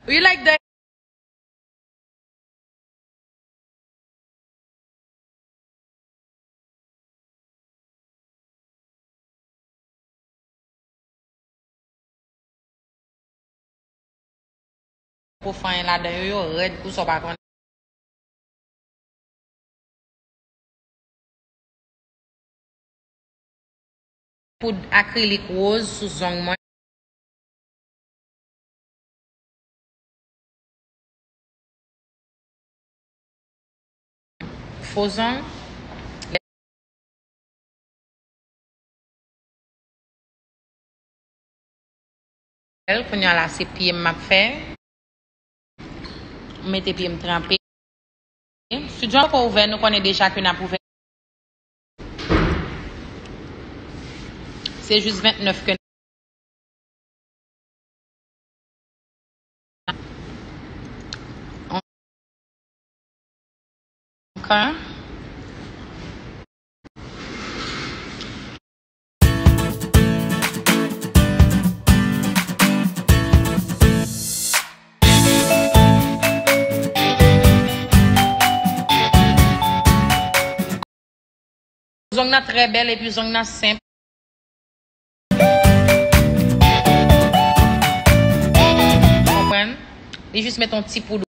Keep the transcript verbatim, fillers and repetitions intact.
You like the Pou fanyen ladan yo, yo rèd kou sa w pa konnen. Poud akrilik woz sou zong mwen. Fo zong. Kounye a la, se pye m m ap fè. M mete pye m tranpe. Studio an poko ouvè, nou konnen deja ke n ap ouvè. Se jis vennèf ke Ok. Zong nan trè bèl epi zong nan senp. Konprann? Li jis met yon ti poud